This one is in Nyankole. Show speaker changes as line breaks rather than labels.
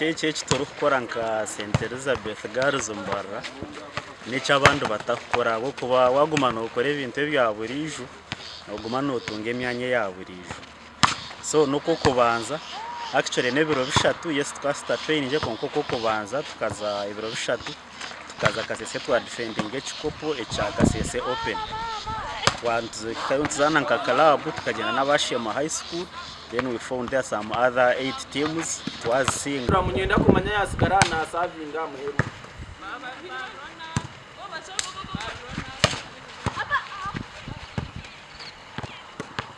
Eki eki turikukora nka St Elizabeth Girls Mbarara n'eki abandi batarikukora ahabw'okuba waaguma nookora ebintu ebya buriijo nooguma nootunga emyanya eya buriijo. So n'okw'okubanza actually n'ebiro bishatu yes tukaba tutatraininge kwonka okw'okubanza tukaza ebiro bishatu tukaza Kasese twadifendinga ekikopo ekya Kasese Open. Twaba nituzaana nka club tukagyenda n'aba Sheema High School then we found there some other 8 teams twazisinga.
Niinyenda kumanya yaasigara aha naasavinga aha muheru.